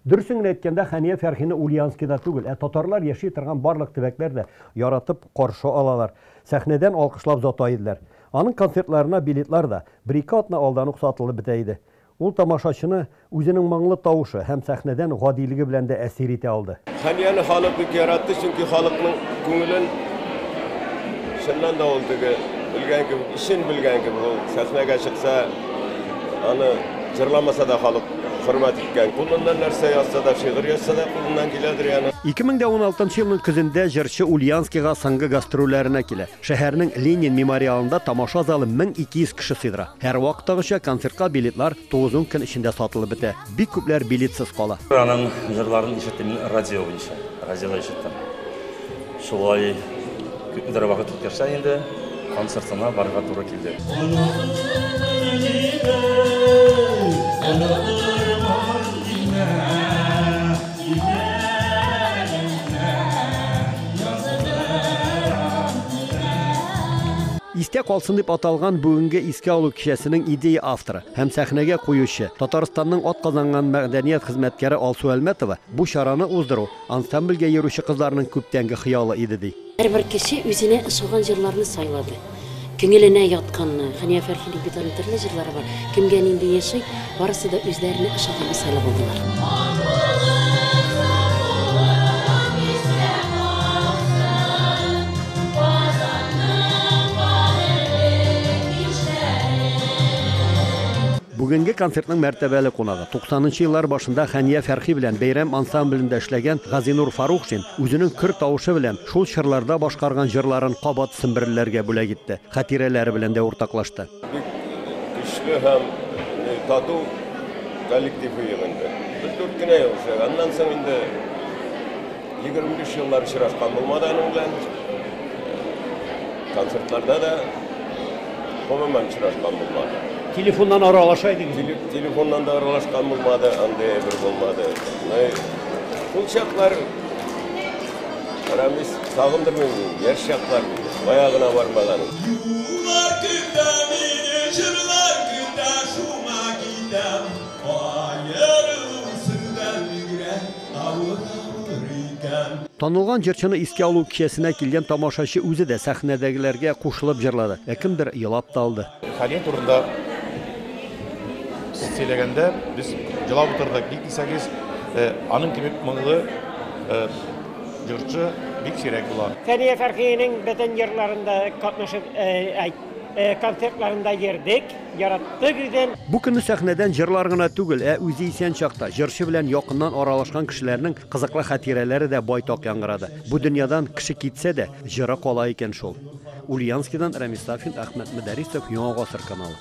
Дөресен генә әйткәндә, Хәния Фәрхине Ульяновскида түгел, ә татарлар яши торган барлык төбәкләр дә яратып каршы алалар. Сәхнәдән алкышлап озата иделәр. Аның концертларына билетлар да бер-ике атна алдан ук сатылып бетә иде. Ул тамашачыны үзенең моңлы тавышы һәм сәхнәдән гадилеге белән дә әсир итә алды. Хәнияне халык бик яратты, чөнки халыкның күңелен чыннан да ул теге белгән кебек, эшен белгән кебек, ул сәхнәгә чыкса, аны җырламаса да халык хөрмәт иткән. Кулыннан нәрсә язса да, шигырь язса да кулыннан киләдер яны. 2016 елның көзендә җырчы Ульяновскига соңгы гастрольләренә килә. Шәһәрнең Ленин мемориалында тамаша залы 1200 кеше сыйдыра. Һәрвакыттагыча концертка билетлар 9-10 көн эчендә сатылып бетә. Бик күпләр билетсыз кала. Аның җырларын ишеттем мин радио буенча. Радиода ишеттем. Шулай күпмедер вакыт үткәрсә инде концертына барырга туры килде. Истә калсын дип аталган бүгенге искә алу кичәсенең идея авторы һәм сәхнәгә куючы Татарстанның атказанган мәдәният хезмәткәре Алсу Әлмәтова бу чараны уздыру ансамбльгә йөрүче кызларның күптәнге хыялы иде ди. Һәрбер кеше үзенә ошаган җырларны сайлады. Күңеленә ятканны. Хәния Фәрхинең бит аның төрле җырлары бар. Кемгә нинди яши, барысы да үзләренә ошаганны сайлап алдылар. Бүгенге концертның мәртәбәле кунагы 90нчы еллар башында Хәния Фәрхи белән Бәйрәм ансамблендә эшләгән Газинур Фарухшин үзенең көр тавышы белән шул чорларда башкарган җырларын кабат семберләргә бүләк итте. Хатирәләре белән дә уртаклашты. Бик көчле һәм тату коллектив инде. Без 4 кенә ел эшләдек. Аннан соң инде 25 еллар очрашкан булмады аның белән. Концертларда да гомумән очрашкан булмады. Телефоннан аралаша идегез. Телефоннан да аралашкан булмады, андый әйбер булмады. Ул чаклар Рәмис сагындырмый, яшь чаклар бая гына бармаган. Юллар көтә мине, җырлар көтә, шуңа китәм. Аерылу сездән бигрәк авыр икән. Танылган җырчыны искә алу кичәсенә килгән тамашачы үзе дә сәхнәдәгеләргә кушылып җырлады. Ә кемдер елап та алды. Хәния турында сөйләгәндә без елап утырдык. Ник дисәгез, аның кебек моңлы җырчы бик сирәк була. Хәния Фәрхинең бөтен җырларында катнашып, концертларында йөрдек, яраттык үзен. Бу көнне сәхнәдән җырлар гына түгел, ә үзе исән чакта җырчы белән якыннан аралашкан кешеләрнең кызыклы хатирәләре дә байтак яңгырады. Бу дөньядан кеше китсә дә, җыры кала икән шул. Ульяновскидан Рамис Сафин, Әхмәт Мөдәррисов, Яңа Гасыр каналы.